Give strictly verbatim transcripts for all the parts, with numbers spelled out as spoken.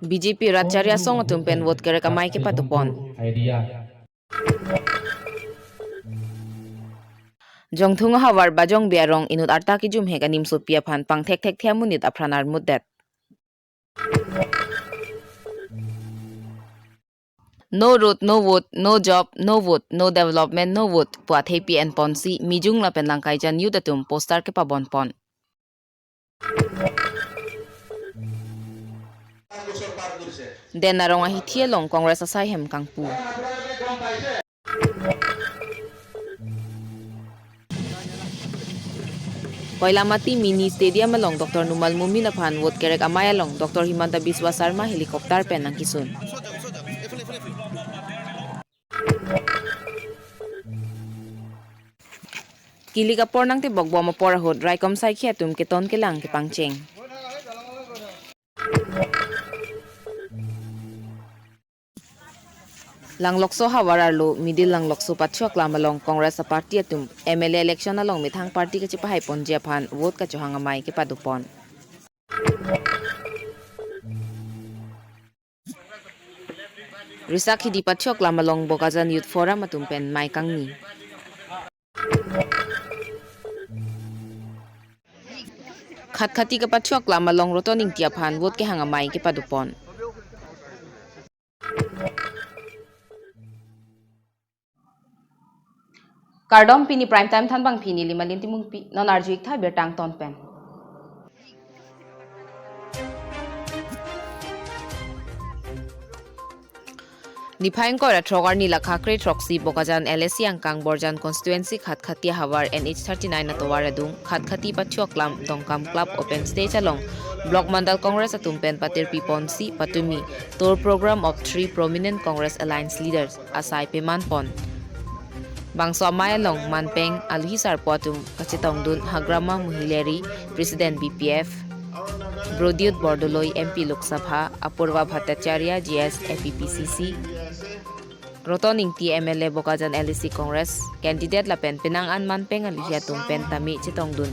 B J P rat chari asong atum pen vote kerek amei kepadopon. Jongthung ahavar Bajong Bey arong inut arta kijumhek animsopi aphan pangthekthekthe amonit apran armutdet. No road, no vote, no job, no vote, no development, no vote pu athepi enponsi Mijung lapen Langkaijan youth atum poster kepabonpon. Den arong ahithi along Congress asai hem kangpu. Koilamati Mini Stadium along Doctor Numal Momin aphan vote kerek amei along Doctor Himanta Biswa Sarma helicopter pen nangkesun. Kilik apor nangtebokbom apor ahut raikom saikhi atum keton kelang kepangcheng. Langlokso ahavar arlo Middle Langlokso Pathiok Lam along Congress aparty atum M L A election along methang party kachepahaiponji aphan vote kachohang amei kepadopon. Risakhidi Pathiok Lam along Bokajan Youth Forum atum pen mei kangni. Khatkhati kapathiok lam along Roton Ingti aphan vote kehang amei kepadopon. Kardom, pini prime time thanbang pini Limalin Timungpi, non arju-ik tha birta angton pen. Niphai ingkoi ra throk arni lakha kre throksi Bokajan L A C angkang Borjan constituency Khatkhati ahavar N H thirty-nine atovar adung Khatkhati Pathiok Lam Dongkam Club open stage along Block Mandal Congress atum pen patirpiponsi patumi tour program of three prominent Congress alliance leaders asai pemanpon. Bangso amei along manpeng aluhi sarpo atum kachetongdun Hagrama Muhileri, President B P F, Brodyut Bordoloi, M P Lok Sabha, Apurva Bhattacharya, G S F E P C C, Roton Ingti M L A Bokajan L A C Congress candidate lapen penang an manpeng aluhi atum pen tame chetongdun.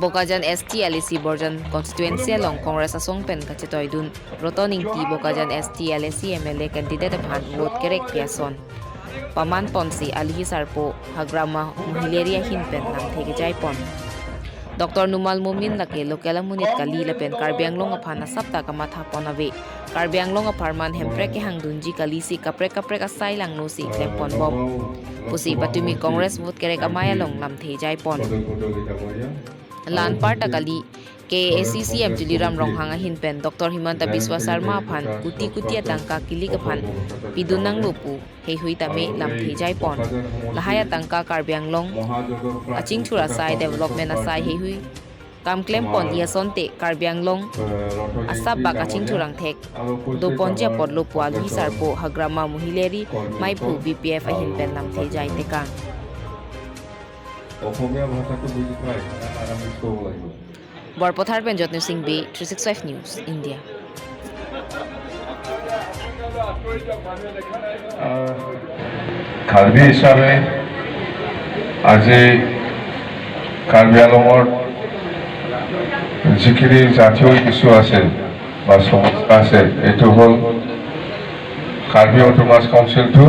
Bokajan S T L A C Borjan constituency along Congress asong pen kachetoidun Roton Ingti Bokajan S T L A C M L A candidate aphan vote kerekpi ason pamanponsi aluhi sarpo Hagrama Muhileri ahin pen lamthe kejaipon. Doctor Numal Momin lake local amonit kali lapen Karbi Anglong aphan asapta kamathapon ave. Karbi Anglong apharman Hemprek kehangdunji kalisi kaprek kaprek asai langnosi klemponbom pusi patumi Congress vote kerek amei along lamthe jaipon. La-anparta kali K A A C C M Tuliram Ronghang ahin pen Doctor Himanta Biswa Sarma aphan kuti kuti atangka kilik aphan pidun nanglo pu heihui tame lamthe jaipon. Lahai atangka Karbi Anglong achingthur asai, development asai heihui kam klempon-i asonte Karbi Anglong asap bak achingthur angthek doponji apotlo pu aluhi sarpo Hagrama Muhileri maiphu B P F ahin pen lamthe jaitekang. Asamiya ভাষাটো বুজি পায়, আৰামত ক'ব লাগিব। Borpathar pen Jotnu Singh Bey, three six five News, India. আহ, কাৰ্বি হিচাপে আজি কাৰ্বি আংলঙৰ যিখিনি জাতীয় ইছ্যু আছে বা সমস্যা আছে, এইটো হ'ল কাৰ্বি অট'নমাছ কাউন্সিলটো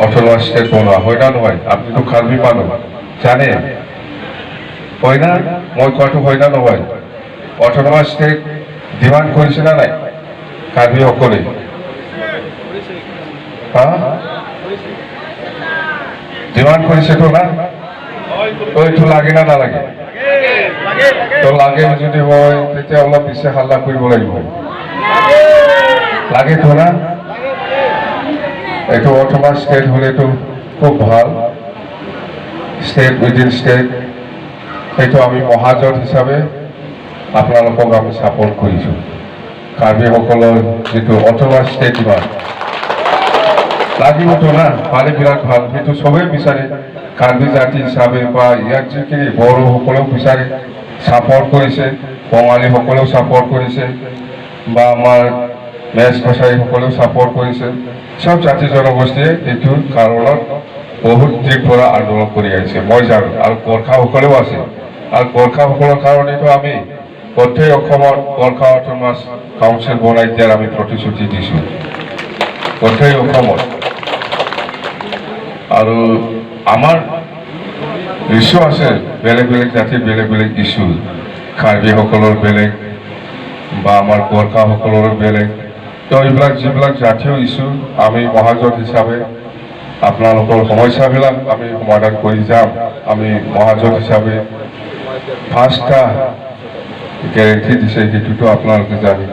অট'নমাছ ষ্টেট বনোৱা, হয় না নহয়? আপুনিতো কাৰ্বি মানুহ, জানে, হয় না? মই কোৱাটো হয় না নহয়? অট'নমাছ ষ্টেট ডিমাণ্ড কৰিছে নে নাই কাৰ্বিসকলে? হা? ডিমাণ্ড কৰিছেতো না? তো এইটো লাগে না নালাগে? তো লাগে যদি হয়, তেতিয়া অলপ বেছি হাল্লা কৰিব লাগিব। লাগেতো না? এইটো অট'নমাছ ষ্টেট হ'লেতো খুব ভাল। ষ্টেট উইদিন ষ্টেট, সেইটো আমি মহাজোঁট হিচাপে আপোনালোকক আমি ছাপোৰ্ট কৰিছোঁ। কাৰ্বিসকলৰ যিটো অট'নমাছ ষ্টেট ডিমাণ্ড লাগিবতো না, পালে বিৰাট ভাল, সেইটো চবেই বিচাৰে। কাৰ্বি জাতি হিচাপে বা ইয়াত যিখিনি বড়োসকলেও বিচাৰে, ছাপোৰ্ট কৰিছে, বঙালীসকলেও ছাপোৰ্ট কৰিছে, বা আমাৰ মেচ কছাৰীসকলেও ছাপোৰ্ট কৰিছে। চব জাতি জনগোষ্ঠীয়ে এইটো কাৰণত বহুত দিন পৰা আন্দোলন কৰি আহিছে, মই জানো। আৰু গোৰ্খাসকলেও আছে, আৰু গোৰ্খাসকলৰ কাৰণেতো আমি গোটেই অসমত গোৰ্খা অট'নমাছ কাউন্সিল বনাই দিয়াৰ আমি প্ৰতিশ্ৰুতি দিছোঁ। গোটেই অসমত। আৰু আমাৰ ইছ্যু আছে, বেলেগ বেলেগ জাতিৰ বেলেগ বেলেগ ইছ্যু। কাৰ্বিসকলৰ বেলেগ বা আমাৰ গোৰ্খাসকলৰ বেলেগ। তো এইবিলাক যিবিলাক জাতীয় ইছ্যু, আমি মহাজোঁট হিচাপে আপোনালোকৰ সমস্যাবিলাক আমি সমাধান কৰি যাম। আমি মহাজোঁট হিচাপে পাঁচটা গেৰেণ্টি দিছে, সেইটোতো আপোনালোকে জানে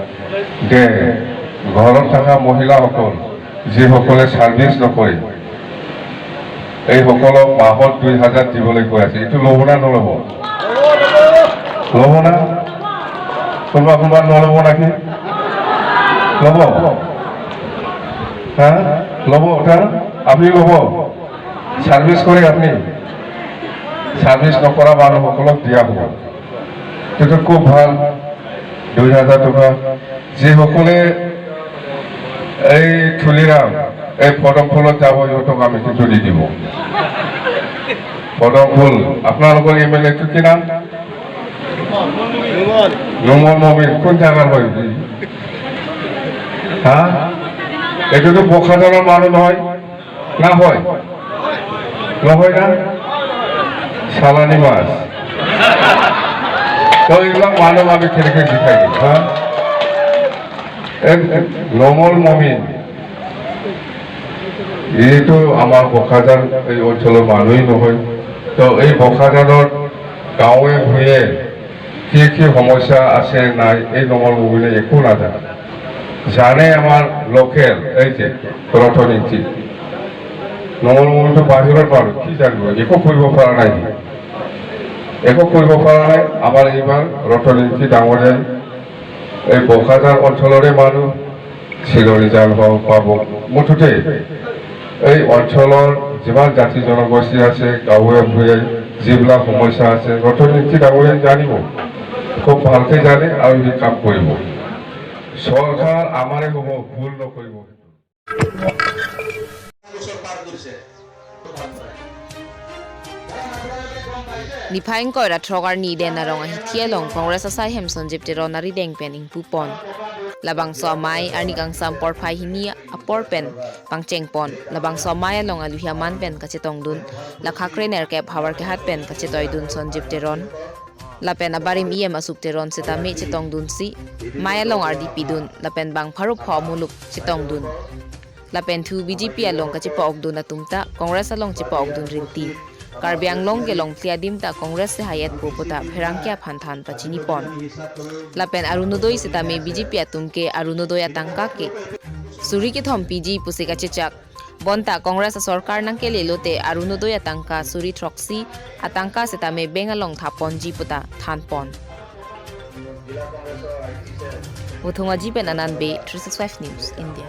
যে ঘৰত থকা মহিলাসকল যিসকলে ছাৰ্ভিচ নকৰে, এইসকলক মাহত দুই হাজাৰ দিবলৈ কৈ আছে। এইটো ল'ব না নল'ব? ল'ব না? কোনোবা কোনোবা নল'ব নেকি? ল'ব? হা? ল'ব? হা? আপুনি ল'ব? ছাৰ্ভিচ কৰে আপুনি? ছাৰ্ভিচ নকৰা মানুহসকলক দিয়া হ'ব। এইটো খুব ভাল। দুই হাজাৰ টকা। যিসকলে এই তুলিৰাম, এই পদম ফুলত যাব, সিহঁতক আমি কিন্তু নিদিব। পদম ফুল, আপোনালোকৰ এম এল এ টো কি নাম? নুমল মমিন। কোন জাগাৰ হয়? হা? এইটোতো বোকাজানৰ মানুহ নহয়। না হয়? নহয় না? চালানি মাছ। তো এইবিলাক মানুহ আমি কেনেকে জিকাই দিম, হা? এই নুমল মমিন, এইটো আমাৰ বোকাজান এই অঞ্চলৰ মানুহেই নহয়। তো এই বোকাজানৰ গাঁৱে ভূঞে কি কি সমস্যা আছে নাই, এই নুমল মমিনে একো নাজানে। জানে আমাৰ লোকেল, এই যে ৰতন ইংতি। নুমল মমিনটো বাহিৰৰ মানুহ, কি জানিব? একো কৰিব পৰা নাই। একো কৰিব পৰা নাই। আমাৰ এইবাৰ ৰতন ইংতি ডাঙৰীয়াই এই বোকাজান অঞ্চলৰে মানুহ, চিলনীজান হওক, পাবক, মুঠতে এই অঞ্চলৰ যিমান জাতি জনগোষ্ঠী আছে, গাঁৱে ভূঞে যিবিলাক সমস্যা আছে, ৰতন ইংতি ডাঙৰীয়াই জানিব, খুব ভালকে জানে আৰু সি কাম কৰিব। চৰকাৰ আমাৰে হ'ব, ভুল নকৰিব। Niphai ingkoi ra throk arni den arong ahithi along Congress asaihem Sonjib Teron arideng pen ingpupon. Labangso amei arni kangsam porphai hini apor pen pangchengpon. Labangso amei along aluhi aman pen kachetongdun, lakha krenerkep havar kehat pen kachetoidun Sonjib Teron. Lapen abarim E M Asuk Teron setame chetongdunsi mei along ardi pidun, lapen bang pharo pho amuluk chetongdun. Lapen thu B J P along kachepa-okdun atum ta Congress along chepa-okdun rinti. Karbi Anglong kelong phli adim ta Congress sehai-etpo puta pherangke aphan than pachinipon. Lapen Arunodoi setame B J P atum ke Arunodoi atangka ke suri kethom piji pusi kachechak. Bonta Congress asorkar nangkelelote Arunodoi atangka suri throksi atangka setame bank along thaponji puta thanpon. Vothung Aji pen Anand Bey, three six five News, India.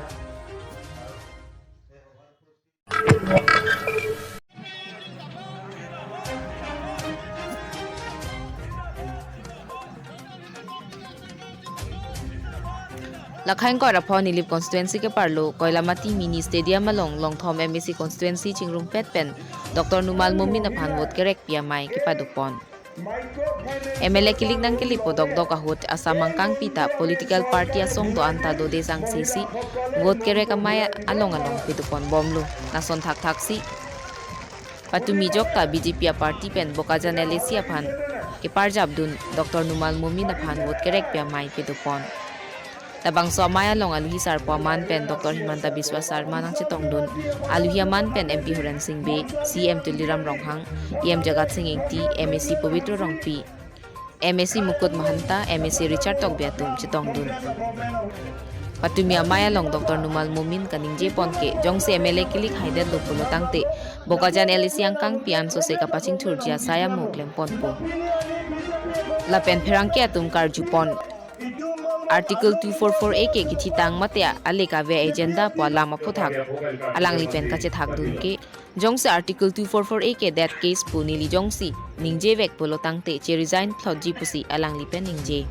Lakha ingkoi ra pho Nilip constituency keparlo Koilamati Mini Stadium along longthom M A C constituency chingrumpet pen Doctor Numal Momin aphan vote kerekpi amei kepadopon. M L A kilik nangkelepo dokdok ahut Assam angkangpi ta political party asong do-an ta dode sangsi si vote kerek amei along along pedopon bomlo. Lason thakthaksi patumi jokta B J P aparty pen Bokajan L A C aphan keparjapdun Doctor Numal Momin aphan vote kerekpi amei pedopon. Labangso amei along aluhi sarpo aman pen Doctor Himanta Biswa Sarma nangchetongdun, aluhi aman pen M P Horen Sing Bey, C M Tuliram Ronghang, E M Jagat Sing Engti, M A C Pabitra Rongpi, M A C Mukut Mahanta, M A C Richard Tokbi atum chetongdun. Patumi amei along Doctor Numal Momin kaningjepon ke, jongsi M L A kilik haidetlo pulo tangte, Bokajan L A C angkangpi ansose kapachingthurji asai amo klemponpo. Lapen pherangke atum karjupon. Article two four four A ke kithitang mate ale kave agenda pu alam aphuthak alangli pen kachethakdun ke, jongsi Article two four four A ke det case pu neli jongsi ningjevek pulo tangte che resign phlotji pusi alangli pen ningje.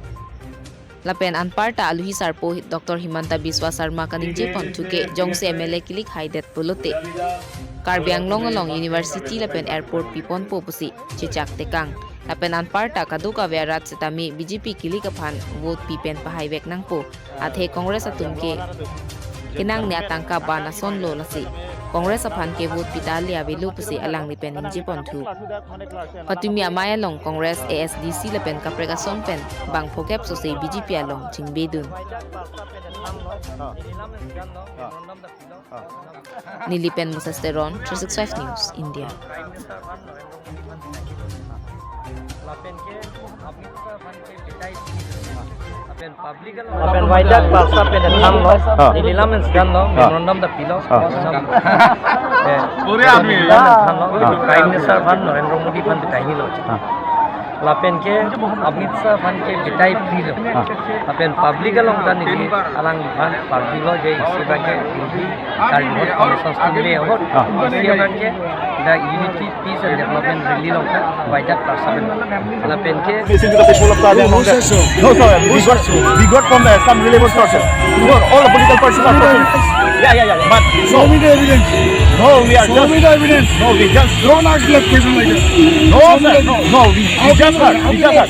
Lapen anparta aluhi sarpo Doctor Himanta Biswa Sarma kaningjepon thu ke, jongsi M L A kilik haidet pulote Karbi Anglong along university lapen airport piponpo pusi chechak tekang. Lapen anparta kadokave arat setame B J P kilik aphan vote pipen pahaivek nangpo. Athe Congress atum ke kenangne atangka ban asonlo lasi Congress aphan ke vote pita ale avelo pusi alangli pen ningjeponthu. Patumi amei along Congress, A S D C lapen kaprek asong pen bang phokep sose B J P along chingbedun. Neli pen Moses Teron, three six five News, India. Lapen Waidat Parsa pen thanlo, ah, neli lam pen scan lo, ah, memorandum ta pilo, ah, eh, pure aadmi. Lam pen thanlo, ah, Prime Minister aphan, Narendra Modi aphan bithai helo. Ah. Lapen ke Amit Shah aphan ke bithai free lo. Ah. Lapen public along ta neli alangphan party lo je isi abang ke Karbi Hot Foundation stimle ahut. Ah. Isi abang ke the unity, peace and development rally along ta Waidat Parsa pen. Lapen ke Listen to the people of Karbi Anglong. Who says so? No, sir. We got, we got from the, some reliable sources. We got all the political parties are talking. Yeah, yeah, yeah, yeah. But no. Show me the evidence. No, we are just. Show me the evidence. No, we just. Don't ask that question like that. No, sir. No, no, we, we just heard. We just heard.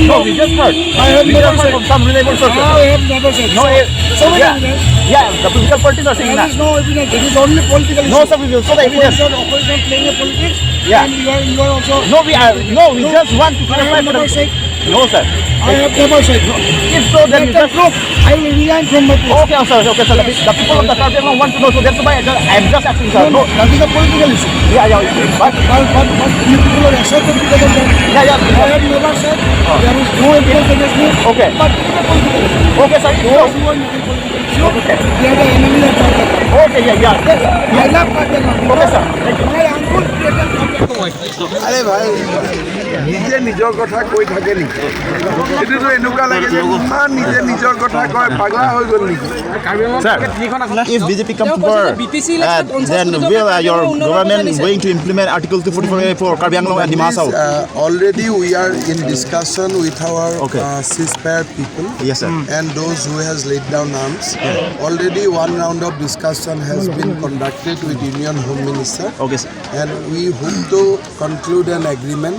No, we just heard. I have never said. We just heard from some reliable sources. I have never said. No, eh, show me the evidence. Yeah, the political parties are saying that. There is no evidence. It is only political issue. No, sir, we will show the evidence. Opposition, opposition playing a politics. Yeah. And you are, you are also. No, we are, no, we just want to clarify for the. I have never said. No, sir. I have never said. No. If so, then you just. Let them prove. I will resign from my post. Okay, sir. Okay, sir. The, the people of the Karbi Anglong want to know, so that's why I just, I'm just asking, sir. No, no, that is a political issue. Yeah, yeah, yeah. But, but, but, but you people are accepted because of that. Yeah, yeah. I have never said there is no evidence against me. Okay. But it is a political issue. Okay, sir. If so. Those who are making political issue, they are the enemy of Karbi Anglong. Okay, yeah, yeah. Yes, sir. I love Karbi Anglong. Okay, sir. Thank you. My uncle created Karbi Anglong. আরে ভাই, নিজে নিজৰ কথা কৈ থাকে নেকি? এইটোতো এনেকুৱা লাগে যে ইমান নিজে নিজৰ কথা কয়, পাগলা হৈ গ'ল নেকি? Sir, if B J P come to power, uh, then will, uh, your government going to implement Article two forty-four A for Karbi Anglong and Dima Hasao? Uh, already we are in discussion with our, okay, uh, ceasefire people. Yes, sir. And those who has laid down arms. Yeah. Already one round of discussion has been conducted with Union Home Minister. Okay, sir. And we hope to conclude an agreement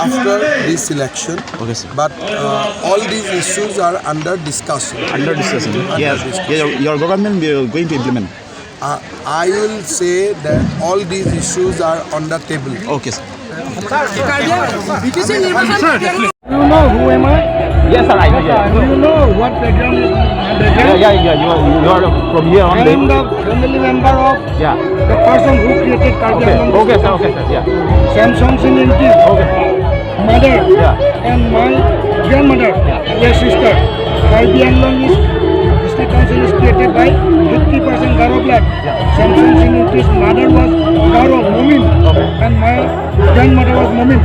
after this election. Okay, sir. But, uh, all these issues are under discussion. Under discussion. Under, yes, discussion. Yeah, your, your government will going to implement. Uh, I will say that all these issues are on the table. Okay, sir. You know who am I? Yes, sir, I know, yeah. Do you know what background is my background? Yeah, yeah, yeah, you are, you are from here only. I am the family member of, yeah, the person who created Karbi Anglong. Okay, okay, sir, okay, sir, yeah. Samson Sing Ingti. Okay. Mother, yeah, and my grandmother, yeah, their sister. Karbi Anglong is, district council is created by fifty percent Garo blood. Yeah. Samson Sing Ingti's mother was Garo, Momin, okay, and my grandmother was Momin.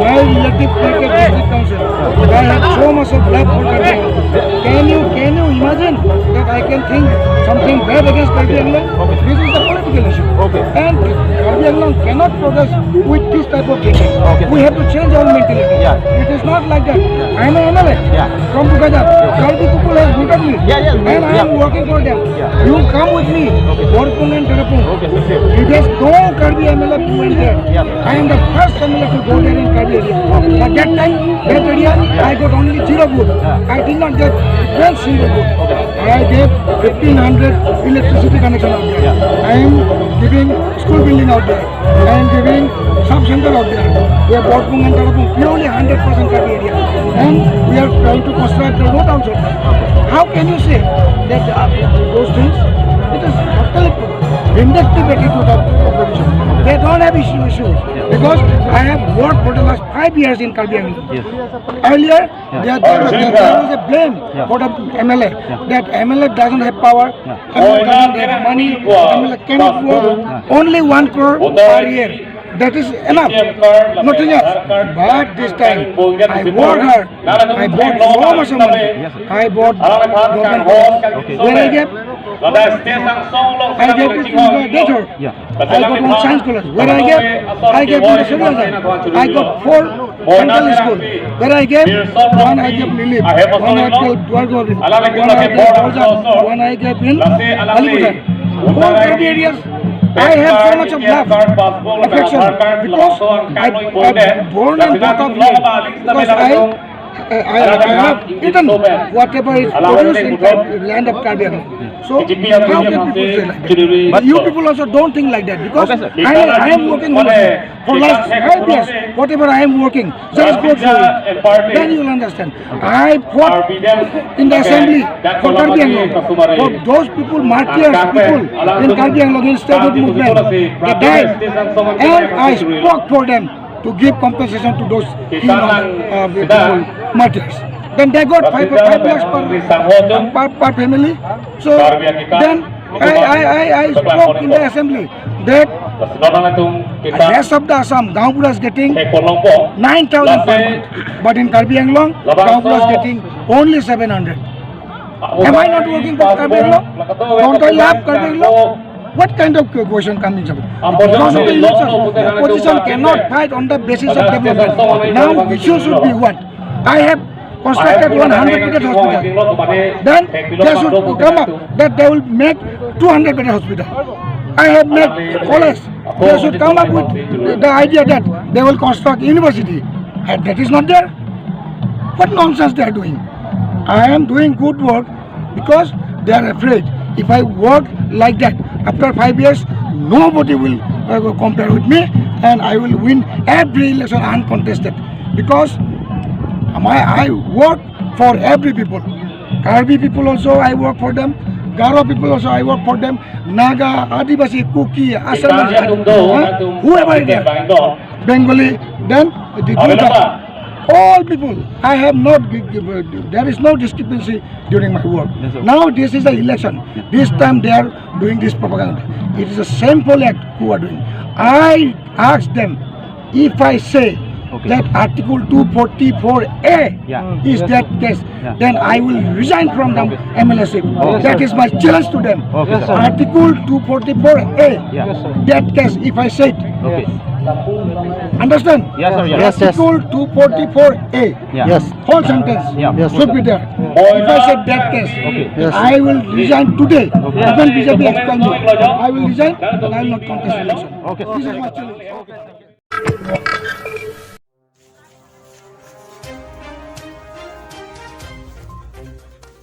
My relative created district council. I have so much of love for Karbi Anglong. Can you, can you imagine that I can think something bad against Karbi Anglong? Okay. This is a political issue. Okay. And Karbi Anglong cannot progress with this type of thinking. Okay. We have to change our mentality. Yeah. It is not like that. Yeah. I am an M L A, yeah, from Bokajan. Yeah. Karbi people have voted me. Yeah, yeah, yeah. And I am working for them. Yeah. You come with me. Okay. Borpung and Tarapung. Okay, sir, sir. It has no Karbi M L A went there. Yeah. I am the first M L A to go there in Karbi area. But that time, that area, I got only zero vote. Yeah. I did not get one single vote. Okay. I gave fifteen hundred electricity connection out there. Yeah. I am giving school building out there. I am giving sub center out there. We have Borpung and Tarapung, purely hundred percent Karbi area. And we are trying to construct the road also. How can you say that, uh, those things? It is totally vindictive attitude of opposition. They don't have issue, issues. Because I have worked for the last five years in Karbi Anglong. Yes. Earlier, yeah, there, there, there was a blame, yeah, for the M L A, yeah, that M L A doesn't have power, yeah, M L A doesn't have money, M L A cannot work. Yeah. Only one crore per year. That is enough. Nothing else. But this time, I work hard. I bought so much of money. Yes, sir. I bought government house. Okay. Where I gave, I gave it to the debtor. Yeah. I got one science college. Where I gave, I gave to the Surya Sir. I got four dental school. Where I gave, one I gave Nilip, one I gave Duar Govind, one I gave Borjan, one I gave in Alibuzar. All Karbi areas, I have so much of love, affection, because I, I born and brought up here, because I, I, I have eaten whatever is produced in Kar-, land of Karbi Anglong. So how can people say like that? But you people also don't think like that, because I, I am working on it for last five years, whatever I am working, just go through it. Then you will understand. I fought in the assembly for Karbi Anglong, for those people, martyrs people in Karbi Anglong, in statehood movement, they died. And I spoke for them to give compensation to those, you know, uh, people, martyrs. Then they got five, five lakhs per, per, per family. So then I, I, I, I spoke in the assembly that rest of the Assam, Gaonbura is getting nine thousand per month. But in Karbi Anglong, Gaonbura is getting only seven hundred. Am I not working for Karbi Anglong? Don't I love Karbi Anglong? What kind of question coming up? Because of the election, the opposition cannot fight on the basis of development. Now issue should be what? I have constructed one hundred bedded hospital. Then they should come up that they will make two hundred bedded hospital. I have made college. They should come up with the idea that they will construct university. And that is not there. What nonsense they are doing? I am doing good work because they are afraid. If I work like that, after five years, nobody will, uh, compare with me, and I will win every election uncontested. Because my, I work for every people. Karbi people also, I work for them. Garo people also, I work for them. Naga, Adivasi, Kuki, Assamese, huh? Whoever it is, Bengali, then the Gurkha. All people, I have not gi-, gi-, there is no discrepancy during my work. Yes, sir. Now this is the election. This time they are doing this propaganda. It is a shameful act who are doing. I ask them, if I say, okay, that Article two forty-four A, yeah, is, yes, that case, yeah, then I will resign from the, okay, M L A ship. Okay. That is my challenge to them. Okay, sir. Article two forty-four A, yeah, yes, sir, that case, if I say it. Okay. Understand? Yes, sir, yes. Yes, yes. Article two forty-four A. Yeah. Yes. Whole sentence, yeah, should be there. If I said that case, okay, yes, I will resign today. Okay. Even B J P expel me, I will resign and I will not contest election. Okay. This is my challenge. Okay.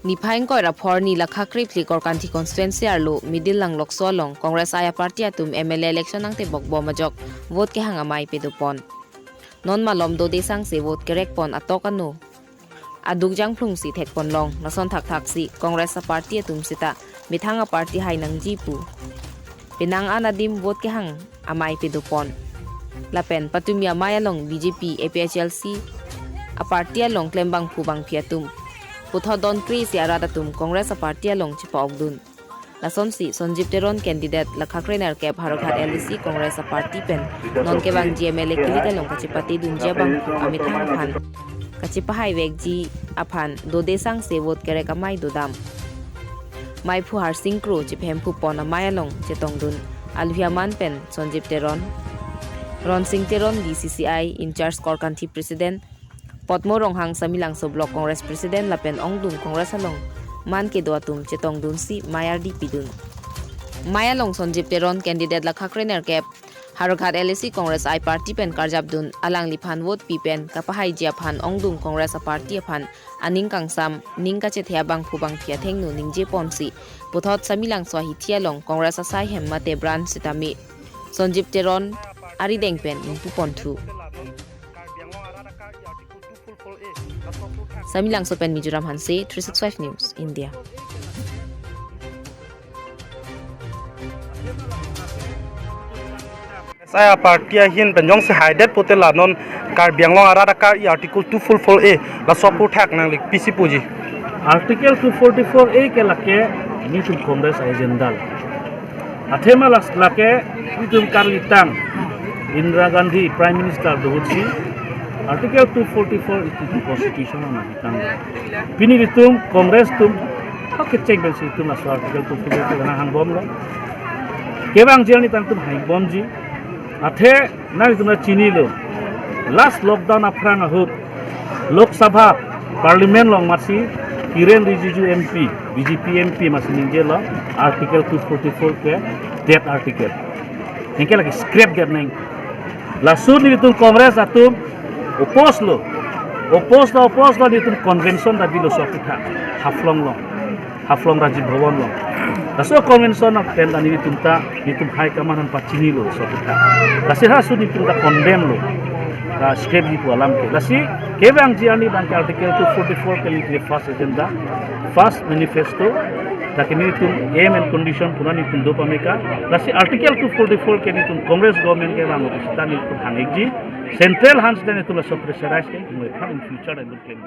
Niphai ingkoi ra pho arni, lakha krephli Korkanthi constituency arlo Middle Langlokso along Congress I A party atum M L A election angtebok bom ajok vote kehang amei pedopon. Non malom Dode Sangse vote kerekpon atok ano aduk jangphlungsi thekponlong, lason thakthaksi Congress a party atum seta methang a party hai nangji pu penang an adim vote kehang amei pedopon. Lapen patumi amei along B J P, A P H L C a party along klembangphu bangphi atum puthot don kresi arat atum Congress a party along chepa-okdun. Lasonsi Sonjib Teron candidate lakha krenerkep Howraghat L A C Congress a party pen non kevangji M L A kilit along kachepatedunji abangphu amethang aphan kachepahai vekji aphan Dode Sangse vote kerek amei dodam. Meiphu Harsing Kro chepahemphupon amei along chetongdun alohi aman pen Sonjib Teron, Ronsing Teron, D C C I in-charge Korkanthi President, Potmo Ronghang, Samelangso Block Congress President lapen ongdung Congress along man kedo atum chetongdunsi mei ardi pidun. Mei along Sonjib Teron candidate lakha krenerkep Howraghat L A C Congress I party pen karjapdun, alangliphan vote pi pen kapahaiji aphan ongdung Congress a party aphan aning kangsam, ning kachethe abangphu bangphi athengno ningjeponsi puthot Samelangso ahithi along Congress asai hem mate branch sitame Sonjib Teron arideng pen ingpuponthu. Samelangso pen Mizoram Hanse, three six five News, India. S I A party ahin pen jongsi haidet pote la non Karbi Anglong arat akar-i Article two forty-four A laso aphuthak nangli pisi puji. Article two forty-four A ke lake nelitum Congress agenda. Athema las lake itum karlitang Indira Gandhi Prime Minister dohutsi Article two forty-four itum constitution nangtang. Pini itum Congress atum kecheng pensi itum laso Article two forty-four nanghangbomlo. Kevang jail ni tangtum hangbomji. Athe nangtum ta chinilo. Last lockdown aphrang ahut Lok Sabha Parliament along masi Kiren Rijiju M P, B J P M P masi ningjelo Article two forty-four ke That article. Anke lake scrap that nang. Laso nelitum Congress atum oppose lo. Oppose lo, oppose lo nelitum convention ta bilo sopitha. Haflong along. Haflong Rajiv Bhavan along. Laso convention pen ta nelitum ta, nelitum high command aphan pachinilo sopitha. Lasi laso nelitum ta condemn lo. Ta scrap di pu alam ke. Lasi kevangji arni abang ke article two forty-four ke nelitum first agenda, first manifesto, lake nelitum aim and condition pu nelitum do pame ke. Lasi article two forty-four ke nelitum Congress government kevang lo seta nelitum hang-ikji. Central aphan seta nelitum laso pressurize ke, nelitum in future nelitum claim.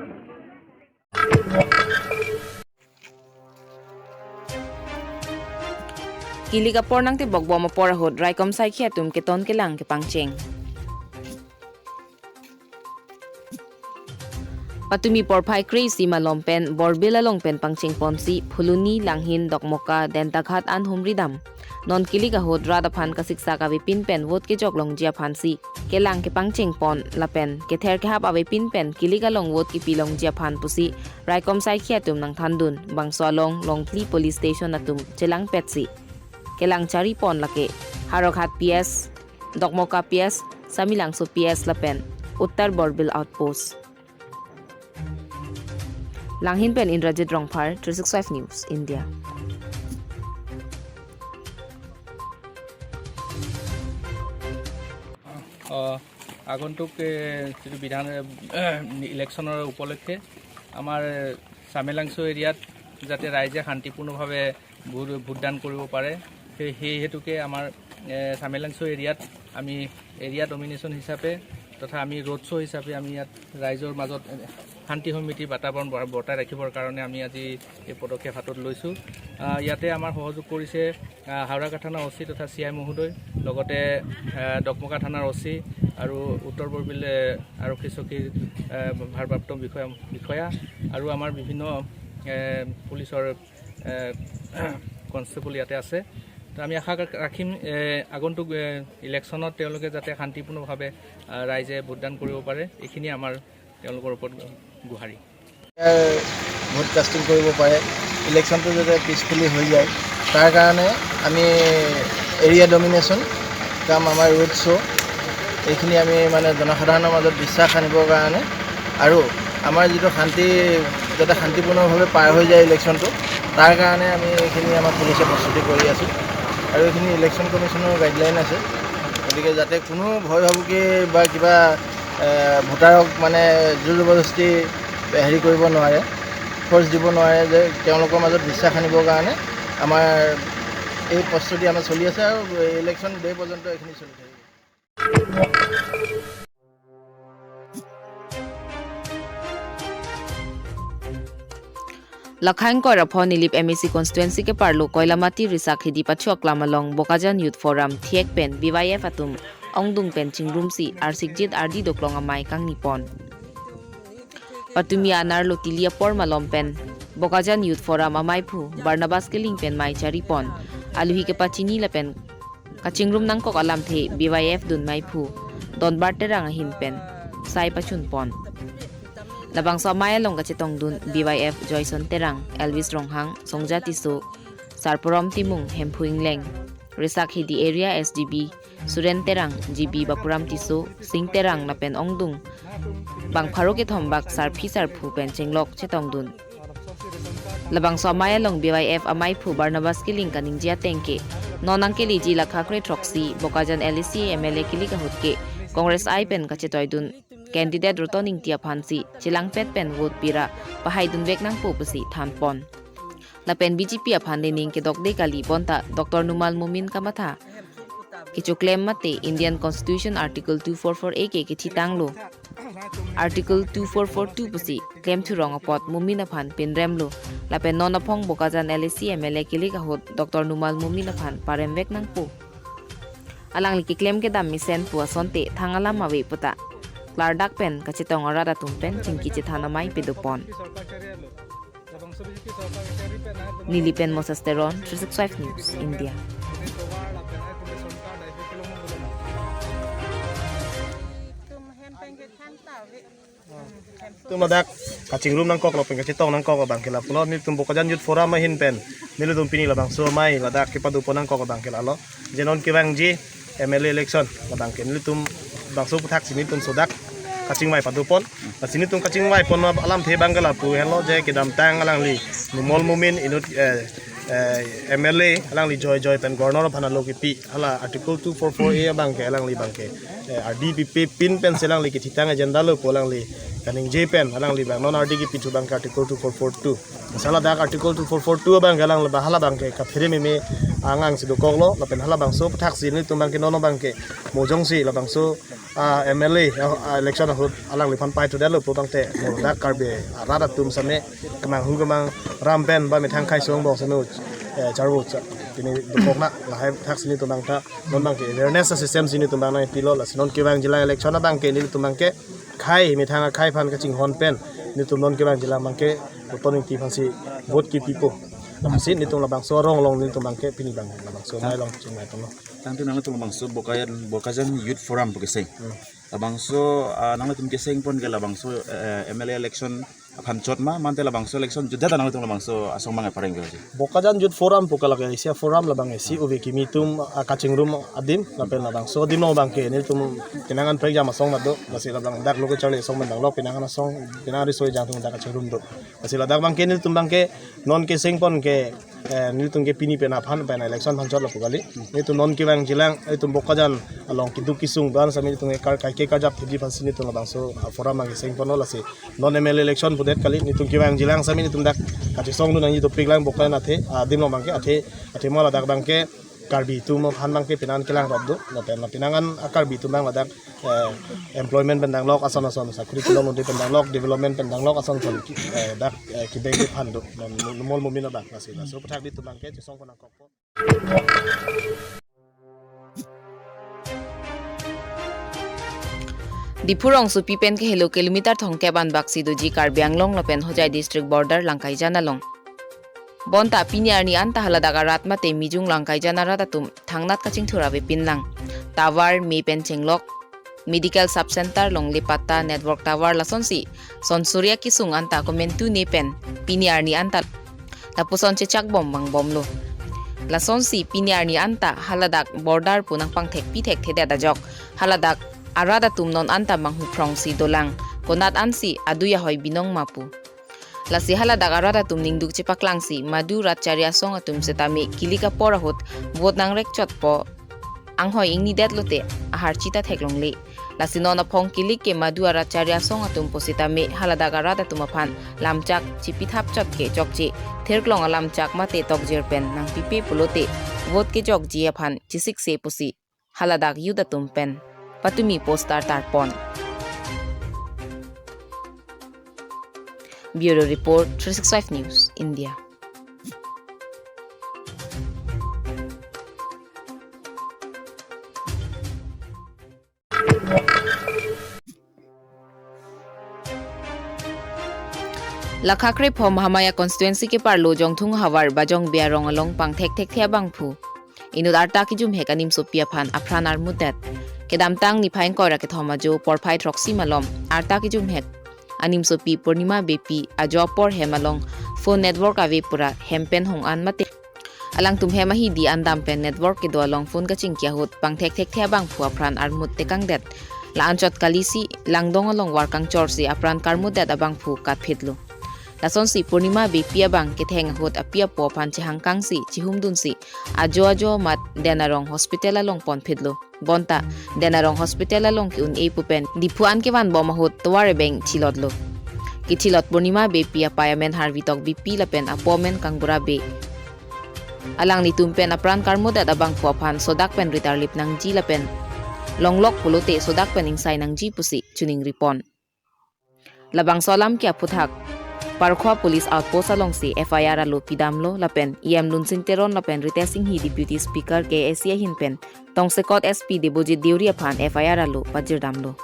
Kilik apor nangtebok bom apor ahut raikom saikhi atum keton kelang kepangcheng. Patumi porphai kre-isi malom pen Borbil along pen pangcheng ponsi Phuloni, Langhin, Dokmoka, Dentaghat an humri dam. Non kilik ahut rat aphan kasiksak avepin pen vote kejok longji aphansi kelang kepangcheng pon lapen kether kehap avepin pen kilik along vote kepi longji aphan pusi raikom saikhi atum nangthandun. Bangso along Longphli police station atum chelangpetsi kelang chari pon lake Howraghat P S, Dokmoka P S, Samelangso P S lapen Uttar Borbil Outpost. Langhin pen Indrajit Rongphar, three six five News, India. আহ, আগন্তুক, এ, যিটো বিধান, এ, ইলেকশ্যনৰ উপলক্ষে আমাৰ চামেলাংচু এৰিয়াত যাতে ৰাইজে শান্তিপূৰ্ণভাৱে ভোট, ভোটদান কৰিব পাৰে, সেই, সেই হেতুকে আমাৰ, এ, চামেলাংচু এৰিয়াত আমি এৰিয়া ডমিনেশ্যন হিচাপে তথা আমি ৰোড শ্ব' হিচাপে আমি ইয়াত ৰাইজৰ মাজত, এ, শান্তি সমিতিৰ বাতাবৰণ বৰ-, বৰ্তাই ৰাখিবৰ কাৰণে আমি আজি এই পদক্ষেপ হাতত লৈছোঁ। আহ, ইয়াতে আমাৰ সহযোগ কৰিছে, আহ, হাওৰাঘাট থানাৰ অ চি তথা চি আই মহোদয়, লগতে, আহ, ডকমকা থানাৰ অ চি আৰু উত্তৰ বৰবিল, এ, আৰক্ষী চকীৰ, এ, ভাৰপ্ৰাপ্ত বিষয়া, বিষয়া আৰু আমাৰ বিভিন্ন, এ, পুলিচৰ, এ, কনষ্টেবল ইয়াতে আছে। তো আমি আশা ৰাখিম, এ, আগন্তুক, এ, ইলেকশ্যনত তেওঁলোকে যাতে শান্তিপূৰ্ণভাৱে, আ, ৰাইজে ভোটদান কৰিব পাৰে, এইখিনি আমাৰ তেওঁলোকৰ ওপৰত গুহাৰি। ভোট কাষ্টিং কৰিব পাৰে, ইলেকশ্যনটো যাতে পিচফুলি হৈ যায়, তাৰ কাৰণে আমি এৰিয়া ডমিনেশ্যন কাম আমাৰ ৰোড শ্ব', এইখিনি আমি মানে জনসাধাৰণৰ মাজত বিশ্বাস আনিবৰ কাৰণে আৰু আমাৰ যিটো শান্তি, যাতে শান্তিপূৰ্ণভাৱে পাৰ হৈ যায় ইলেকশ্যনটো, তাৰ কাৰণে আমি এইখিনি আমাৰ পুলিচে প্ৰস্তুতি কৰি আছোঁ। আৰু এইখিনি ইলেকশ্যন কমিশ্যনৰ গাইডলাইন আছে, গতিকে যাতে কোনো ভয় ভাবুকি বা কিবা, এ, ভোটাৰক মানে জোৰ জবৰদস্তি হেৰি কৰিব নোৱাৰে, ফ'ৰ্চ দিব নোৱাৰে, যে তেওঁলোকৰ মাজত বিশ্বাস আনিবৰ কাৰণে আমাৰ এই প্ৰস্তুতি আমাৰ চলি আছে আৰু ইলেকশ্যন ডে পৰ্যন্ত এইখিনি চলি থাকিব। Lakhaing Koirapho Nilip M A C constituency keparlo Koilamati Risakhidi Pachu Aklam along Bokajan Youth Forum thiek pen B Y F atum ongdung pen chingrumsi arsikjit ardi doklong amei kangni pon. Patumi anerlo tili apor malom pen Bokajan Youth Forum amaiphu Barnabas Killing pen mei chari pon. Aluhi kepachini lapen kachingrum nangkok alamthe B Y F dun meiphu Donbar Terang ahin pen sai pachun pon. Labangso amei along kachetongdun B Y F Joyson Terang, Elvis Ronghang, Songja Tisso, Sarporom Timung, Hemphu Ingleng, Risakhidi Area S D B Suren Terang, G B Bapuram Tisso, Sing Terang lapen ongdung bang pharo kethom bak sarpi sarpo pen chenglok chetongdun. Labangso amei along B Y F amaiphu Barnabas Killing kaningje ateng ke, non nangkeleji lakha kre throksi Bokajan L A C M L A kilik ahut ke Congress I pen kachetoidun candidate Roton Ingti aphansi chelangpet pen vote pira pahaidunvek nangpo pusi than pon. Lapen B J P aphan nening kedokde kali bonta Doctor Numal Momin kamatha kechoklem mate Indian Constitution Article two four four A ke kethitanglo. Article two four four two pusi klemthurong apot Momin aphan pinremlo. Lapen non aphong Bokajan L A C M L A kilik ahut Doctor Numal Momin aphan paremvek nangpo. Alangli keklem kedam mesen pu asonte thang alam ave puta klardak pen kachetong arat atum pen chingki chethan amei pedopon. Nilip pen Moses Teron, three six five News, India. Tum ladak kachingrum nangkok lapen kachetong nangkok abang ke lapulo, nelitum Bokajan Youth Forum ahin pen nelitum pini labangso amei ladak kepadopon nangkok abang ke lalo. Je non kevangji M L A election abang ke nelitum bangso aputhak si nelitum sodak kachingvai padopon. Lasi nelitum kachingvaipon alamthe abang ke lapu henlo, je kedamtang alangli Numal Momin inut, eh, eh, M L A alangli joijoi pen Governor aphan alo kepi hala Article two four four A abang ke alangli abang ke, eh, ardi pipe pin pensi alangli kethitang agenda lo pu alangli kaningje pen alangli abang non ardi kepi thu abang ke Article two four four two. Masa ladak Article two four four two abang ke alangli abang hala abang ke kaphere meme angang si dokoklo, lapen halabangso aputhak si nelitum abang ke non abang ke mo jongsi labangso, ah, M L A, ah, election ahut alangliphan pai thudetlo pu tangte mo ladak Karbi arat atum same kemang hu kemang ram pen ba methang khai song bong same, eh, charvo cha pini dokok na lahai aputhak si nelitum abang ta non abang ke awareness system si nelitum abang nangpilo. Lasi non kevangjilang election abang ke nelitum abang ke khai methang akhai aphan kachinghon pen nelitum non kevangjilang abang ke Roton Engti aphansi vote kepipo. Lasi nelitum labangso arong along nelitum abang ke pini abang labangso amei along chingvai tonglo. Tangte nanglitum labangso Bokajan, Bokajan Youth Forum pu keseng. Hmm. Labangso, ah, nanglitum kesengpon ke labangso, eh, M L A election aphan chot ma, mate labangso election jutdet nanglitum labangso asong abang pareng ke ji? Bokajan Youth Forum pu ke lake isi aforum labang isi ove kimi atum, ah, kachingrum adim, lapen labangso adim along abang ke nelitum penang an prekjam asong mado, lasi labang dak lo kacharli asong pen danglok, penang an asong, penang riso ejang atum dak kachingrum do. Lasi ladak abang ke nelitum abang ke non kesengpon ke, eh, nelitum ke pini pen aphan pen election aphan chot lapu kali. Nelitum non kevangjilang, nelitum Bokajan along keduk kesung do-an same nelitum ke kar kaike karjap thekji aphansi nelitum labangso, ah, forum abang kesengponlo. Lasi non M L A election pudet kali, nelitum kevangjilang same nelitum dak kachesongdun nangji dopiklang Bokajan athe, ah, adim along abang ke athe, athema ladak abang ke Karbi atum aphan abang ke penang an kelangrop do, lapen penang an a-Karbi atum abang ladak, eh, employment pen danglok ason ason, sakori kelong nodi pen danglok, development pen danglok ason ason, eh, dak, eh, kebeng kephan do, non Numal Momin abang lasi. Laso aputhak nelitum abang ke chesongpon nangkokpo. Diphu rongsopi pen kehelo kilometer thomkep anbak si doji Karbi Anglong lapen Hojai district border Langkaijan along. Bonta pini arni anta haladak arat mate mijung Langkaijan arat atum thangnat kachingthur avepinlang. Tower me pen chenglok, medical sub center, longle patta, network tower lasonsi son Surya kesung anta komentu ne pen pini arni anta lapuson chechak bom vangbomlo. Lasonsi pini arni anta haladak border pu nangpangthekpi thekthedet ajok haladak arat atum non anta manghu phrongsi dolang, konat ansi adui ahoi binong ma pu. Lasi haladak arat atum ningduk chepaklangsi madu rat chari asong atum setame kilik apor ahut vote nangrekchotpo anghoi ingnidet lote aharchi ta theklongle. Lasi non aphong kilik ke madu arat chari asong atum pusitame haladak arat atum aphan lamchak chipithapchot ke chokche, thirklong alamchak mate tokjir pen nangpipe pulote vote kejokji aphan chesikse pusi haladak youth atum pen patumi poster tarpon. Bureau Report, three six five News, India. Lakha krephom Mahamaya constituency keparlo Jongthung havar Bajong Biarong along pangthekthekthe abangphu inut arta kejumhek animsopi aphan apran armutdet. Kedamtang niphai ingkoi ra kethom ajo porphai throksi malom arta kejumhek animsopi Purnima Beypi ajo apor hem along phone network ave pura hem pen hong an mate alangtum hem ahidi andam pen network kedo along phone kachingki ahut pangthekthekthe abangphu apran armut tekangdet. La-anchot kalisi langdong along war kangchorsi apran karmutdet abangphu katphitlo. Lasonsi Purnima Beypi abang ketheng ahut api apo aphan chehangkangsi chihumdunsi ajo ajo amat Denarong Hospital along ponphitlo. Bonta Denarong Hospital along ke-un-e pu pen Diphu an kevanbom ahut tovar ebeng thilotlo. Kethilot Purnima Beypi apei amen Harvitok Beypi lapen apo amen Kangbura Bey. Alanglitum pen apran karmutdet abangphu aphan sodak pen ritarlip nangji lapen longlok pulote sodak pen ingsai nangji pusi chiningripon. Labangso alam ke aphuthak Parkhua Police Outpost alongsi F I R alo pidamlo lapen E M Lunsing Teron lapen Ritesh Enghi Deputy Speaker K A A C ahin pen tongsekot S P Debojit Deuri aphan F I R alo pajirdamlo.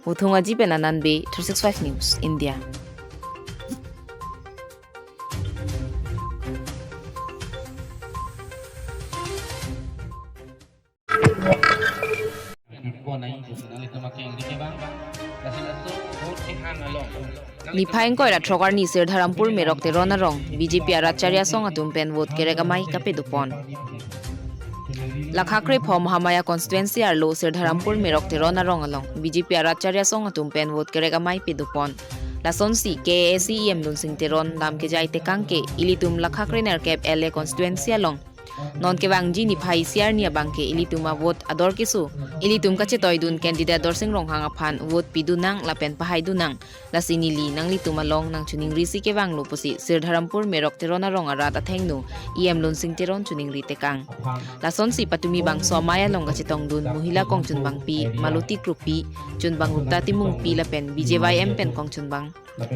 Uthung Aji pen Anand Bey, three six five News, India. Niphai ingkoi ra throk arni Sirdharampur Merok Teron arong B J P arat chari asong atum pen vote kerek amei kapedo pon. Lakha krepho Mahamaya constituency arlo Sirdharampur Merok Teron arong along B J P arat chari asong atum pen vote kerek amei pedo pon. Lasonsi K A A C E M Lunsing Teron lam kejai tekang ke ilitum lakha krenerkep L A constituency along non kevangji niphai isi arni abang ke ilitum avote ador keso ilitum kachetoidun candidate Dorsing Ronghang aphan vote pidun nang lapen pahai dun nang. Lasi neli nanglitum along nangchoningri si kevanglo pusi Sirdharampur Merok Teron arong arat athengno E M Lunsing Teron choningri tekang. Lasonsi patumi bangso amei along kachetongdun Mohila kongchunbangpi Maloti Kropi, chunbang Gupta Timungpi lapen B J Y M pen kongchunbang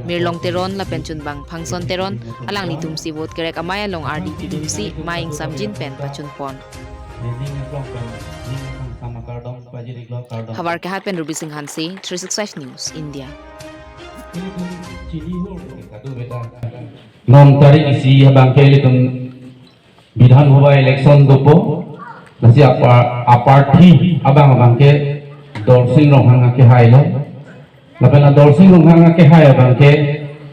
Mirlong Teron lapen chunbang Phangson Teron alanglitum si vote kerek amei along ardi pidunsi mei ingsamjin pen pachun pon. Havar Kehat pen Ruby Singh Hanse, three six five News, India. Non tarik isi abang ke ilitum Bidhan Sabha election dopo, lasi apa, aparthi abang abang ke Dorsing Ronghang akehai lo. Lapen Dorsing Ronghang akehai abang ke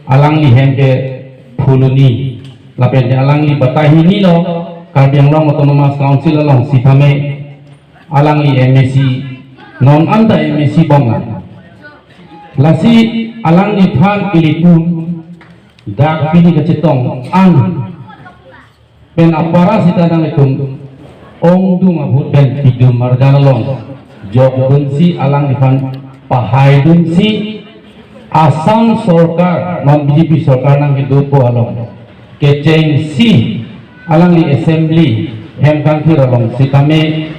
alangli hem ke Phuloni. Lapen alangli batai hini lo Karbi Anglong Autonomous Council along sitame alangli M A C non anta M A C bom lang. Lasi alangliphan ilitum dak pini kachetong an pen apara sita nanglitum ongdung avote pen pidun marjan along jokdunsi alangliphan pahaidunsi Assam Sorkar non B J P Sorkar nangkedopo along kechengsi alangli assembly hem kangthir along sitame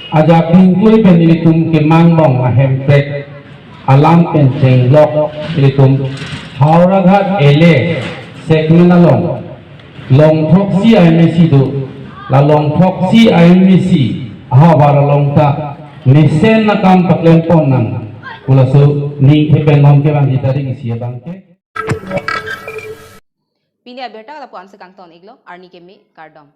ajak ingkoi pen ilitum kemangbong ahemprek alam pen chenglok ilitum Howraghat L A segment along longthroksi M A C do, la longthroksi M A C ahavar along ta mesen akam paklem pon nang pu laso ning thepen non kevangji tarik isi abang ke. Pini abirta lapu-an si kangton iklo, arni keme, kardom.